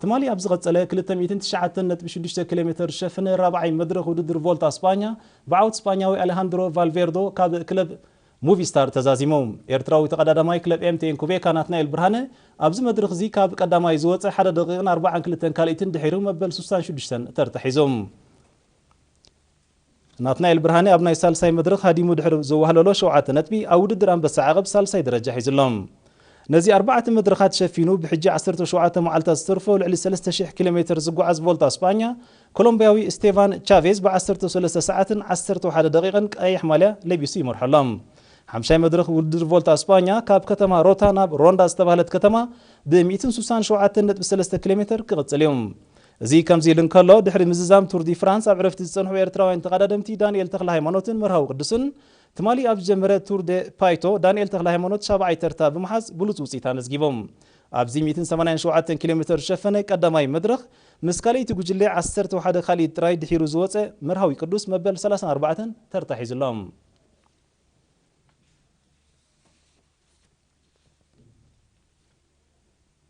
ትማሊ ኣብ ዝቐጸለ ክልተ ሚእትን ትሽዓተን ነጥቢ ሽዱሽተ ኪሎ ሜተር ዝሸፈነ ራብዓይ መድረኽ ውድድር ቮልታ ስጳኛ ብዓወት ስጳኛዊ ኣሌሃንድሮ ቫልቬርዶ ካብ ክለብ ሙቪስታር ተዛዚሙ። ኤርትራዊ ተቐዳዳማይ ክለብ ኤምቴን ኩቤካ ናትናኤል ብርሃነ ኣብዚ መድረኽ እዚ ካብ ቀዳማይ ዝወጸ ሓደ ደቂቕን ኣርባዓን ክልተን ካልኢትን ድሒሩ መበል ስሳን ሽዱሽተን ተርታ ሒዙ። ናትናኤል ብርሃነ ኣብ ናይ ሳልሳይ መድረኽ ሃዲሙ ድሕሪ ዘዋህለሎ ሸውዓተ ነጥቢ ኣብ ውድድር ኣንበሳ ዓቐብ ሳልሳይ ደረጃ ሒዙ ኣሎ። ነዚ ኣርባዕተ መድረኻት ሸፊኑ ብሕጂ ዓሰርተ ሸውዓተ መዓልታት ዝተርፎ ልዕሊ ሰለስተ ሽሕ ኪሎ ሜተር ዝጓዓዝ ቮልታ ስጳኛ ኮሎምቢያዊ ስቴቫን ቻቬዝ ብ ዓሰርተ ሰለስተ ሰዓትን ዓሰርተ ሓደ ደቂቕን ቀይሕ ማልያ ለቢሱ ይመርሖ ኣሎ። ሓምሻይ መድረኽ ውድድር ቮልታ ስጳኛ ካብ ከተማ ሮታ ናብ ሮንዳ ዝተባህለት ከተማ ብ ሚእትን ስሳን ሸውዓተን ነጥቢ ሰለስተ ኪሎ ሜተር ክቕጽል እዩ። እዚ ከምዚ ኢሉ እንከሎ ድሕሪ ምዝዛም ቱር ዲ ፍራንስ ኣብ ዕረፍቲ ዝጸንሑ ኤርትራውያን ተቐዳደምቲ ዳንኤል ተኽለ ሃይማኖትን መርሃዊ ቅዱስን ትማሊ ኣብ ዝጀመረ ቱር ደ ፓይቶ ዳንኤል ተኽለ ሃይማኖት ሻብዓይ ተርታ ብምሓዝ ብሉጽ ውጽኢት ኣመዝጊቦም። ኣብዚ ሚእትን ሰማንያን ሸውዓተን ኪሎ ሜተር ዝሸፈነ ቀዳማይ መድረኽ ምስ ካልኣይቲ ጉጅለ ዓሰርተ ሓደ ካልኢት ጥራይ ድሒሩ ዝወጸ መርሃዊ ቅዱስ መበል ሰላሳን ኣርባዕተን ተርታ ሒዙ ኣሎ።